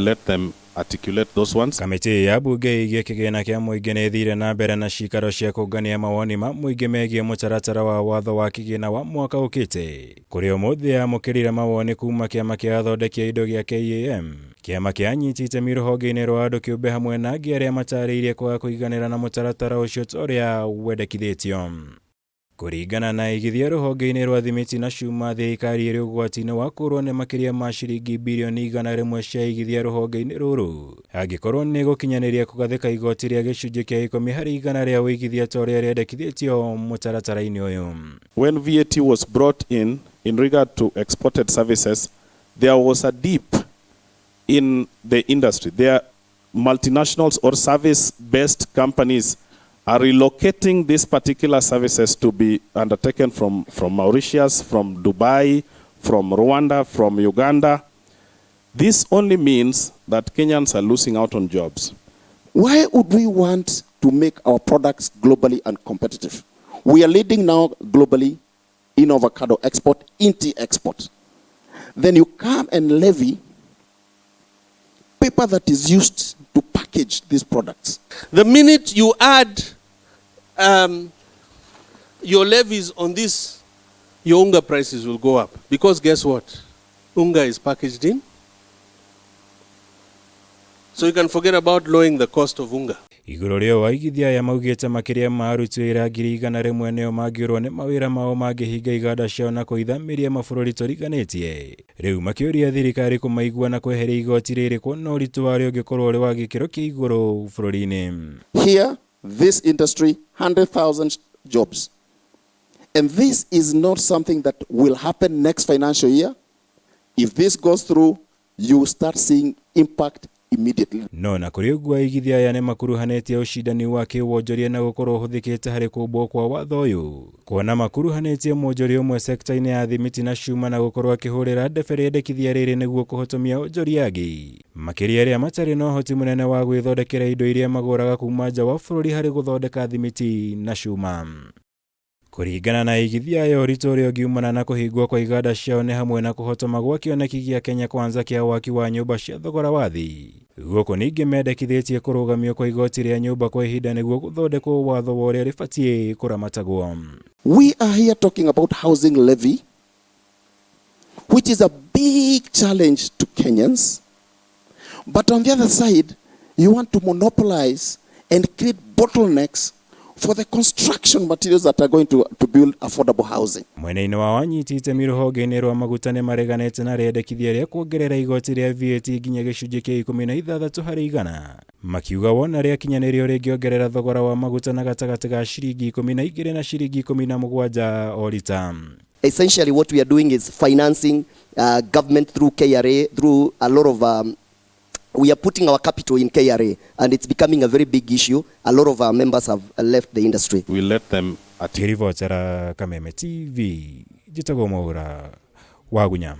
Let them articulate those ones. Kamĩtĩ ya mbunge ĩgiĩ kĩgĩna kĩa mũingĩ nĩ ĩthire na mbere na cikaro cia kũngania mawoni ma mũingĩ megiĩ mũtaratara wa watho wa kĩgĩna wa mwaka ũkĩte, kũrĩa ũmũthĩ yamũkĩrire mawoni kuma kĩama kĩa athondeki a indo gĩa KAM, kĩama kĩa anyiti itemi rũhonge-inĩ rwa andũ kĩũmbe, hamwe na angĩ arĩa matarĩirie kwaga kũiganĩra na mũtaratara ũcio ta ũrĩa wendekithĩtio. Kũringana na igithia rũhonge-inĩ rwa thimiti na cuma, thirikari ĩrĩ ũgwati-inĩ wa kũrwo nĩ makĩria ma ciringi birioni 100 cia igithia rũhonge-inĩ rũrũ angĩkorwo nĩ gũkinyanĩria kũgathĩka igoti rĩa 10% rĩa ũigithia ta ũrĩa rĩendekithĩtio mũtaratara-inĩ ũyũ. When VAT was brought in regard to exported services, there was a dip in the industry. There multinationals or service-based companies are relocating these particular services to be undertaken from Mauritius, from Dubai, from Rwanda, from Uganda. This only means that Kenyans are losing out on jobs. Why would we want to make our products globally uncompetitive? We are leading now globally in avocado export, in tea export. Then you come and levy paper that is used to package these products. The minute you add your levies on this, your unga prices will go up. Because guess what? Unga is packaged in. So you can forget about lowering the cost of unga. Igũrũ rĩo, aigithia aya maugĩte makĩria ma aruti wĩra 100,000 nĩo mangĩũrwo nĩ mawĩra mao mangĩhinga iganda ciao na kũithamĩria mabũrũri tũriganĩtie. Rĩu makĩũria thirikari kũmaigua na kweheria igoti rĩrĩ, kuona ũritũ warĩo ũngĩkorwo ũrĩ wa gĩkĩro kĩa igũrũ bũrũri-inĩ. Here, this industry, 100,000 jobs. And this is not something that will happen next financial year. If this goes through, you start seeing impact immediately. No na kũrĩ ũguo, aigithia aya nĩ makuruhanĩtie ũcindani wa kĩwonjoria na gũkorwo ũhũthĩkĩte harĩ kũmbwo kwa watho ũyũ, kuona makuruhanĩtie mwonjoria ũmwe sekta-inĩ ya thimiti na cuma na gũkorwo akĩhũrĩra ndebe rĩendekithia rĩrĩ nĩguo kũhotomia onjoria angĩ, makĩria arĩa matarĩ na ũhoti mũnene wa gwĩthondekera indo iria magũraga kuma nja wa bũrũri harĩ gũthondeka thimiti na cuma. Kũringana na aigithia aya, ũritũ ũrĩa ũngiumana na kũhingwo kwa iganda ciao nĩ hamwe na kũhotoma gwa kĩoneki gĩa Kenya Kwanza kĩa waki wa nyũmba cia thogora wa thĩ. Gũkũ ningĩ mendekithĩtie kũrũgamio kwa igoti rĩa nyũmba kwa ihinda nĩguo gũthondekwo watho wa ũrĩa rĩbatiĩ kũramatagwo. We are here talking about housing levy, which is a big challenge to Kenyans. But on the other side, you want to monopolize and create bottlenecks for the construction materials that are going to build affordable housing. Mwena-inĩ wa anyiti itemi rũhonge-inĩ rwa maguta nĩ mareganĩte na rĩendekithia rĩa kuongerera igoti rĩa VAT nginya 16%, makiuga wona rĩakinyanĩrio rĩngĩongerera thogora wa maguta na gatagatĩ ga ciringi 12 na ciringi 17 o rita. Essentially, what we are doing is financing government through KRA, through a lot of we are putting our capital in KRA, and it's becoming a very big issue. A lot of our members have left the industry. We let them Ngĩribotera Kameme TV, njĩtagwo Mwaura Wagunya.